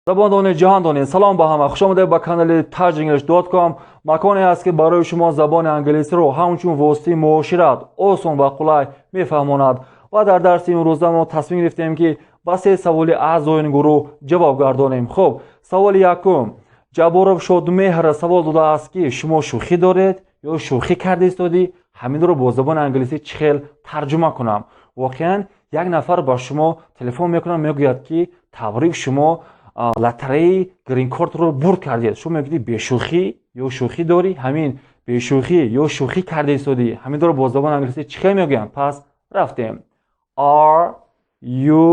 Забондони ҷаҳондонӣ, салом ба ҳама, хушомадед ба канали tajenglish.com, маконе аст, ки барои шумо забони англисиро ҳамчун воситаи муошират осон ва қулай мефаҳмонад. Ва дар дарси имрӯза мо тасмим гирифтем, ки ба се саволи аъзои ин гурӯҳ ҷавоб гардонем. Хуб, саволи якум: Ҷабборов Шодмеҳр савол додааст, ки шумо шӯхӣ доред ё шӯхӣ карда истодӣ? Ҳаминро бо забони англисӣ чӣ хел тарҷума кунам? Воқеан, як нафар ба шумо телефон мекунад, мегӯяд, ки табрик, шумо лотереяи гринкортро бурд кардед. Шумо мегӯед: бешӯхӣ ё шӯхӣ дорӣ? Ҳамин бешӯхӣ ё шӯхӣ карда истодӣ, ҳаминро бо забони англисӣ чӣ хел мегӯянд? Пас рафтем. Are you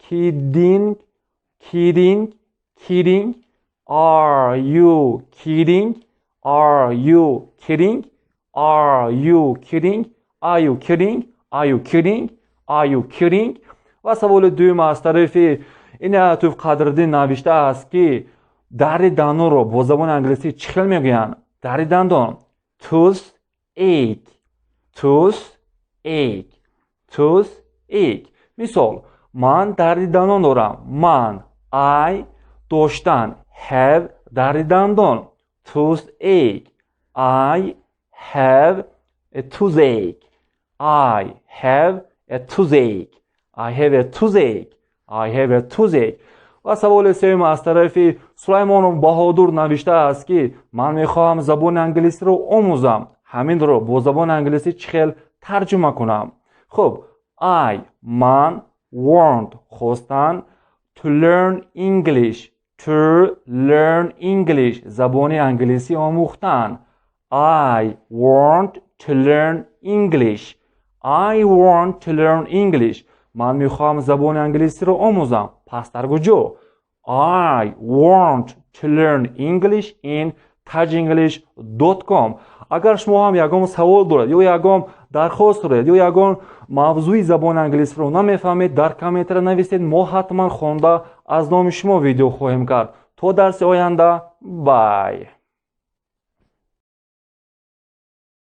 kidding? Kidding, kidding. Are you kidding? Are you kidding? Are you kidding? Are you kidding? Are you kidding? Are you kidding? Ва саволи дуюм аз тарафи Иноятов Қадриддин навиштааст, ки дарди дандонро бо забони англисӣ чӣ хел мегӯянд? Дарди дандон: toothache, toothache, toothache. Мисол: ман дарди дандон дорам. Ман, I, доштан, have, дарди дандон, toothache. I have a toothache. I have a toothache. I have a toothache. I have a toothache. Ва саволи сеюм аз тарафи Сулаймонов Баҳодур навиштааст, ки ман мехоҳам забони англисиро омӯзам, ҳаминро бо забони англисӣ чӣ хел тарҷума кунам? Хуб, I, ман, want, хостан, to learn English, to learn English, забони англисӣ омӯхтан. I want to learn English. I want to learn English. Ман мехоҳам забони англисиро омӯзам. Пас дар куҷо? I want to learn English in tajenglish.com. Агар шумо ҳам ягон савол доред ё ягон дархост доред ё ягон мавзӯи забони англисиро намефаҳмед, дар комментария нависед, мо ҳатман хонда, аз номи шумо видео хоҳем кард. То дарси оянда, bye.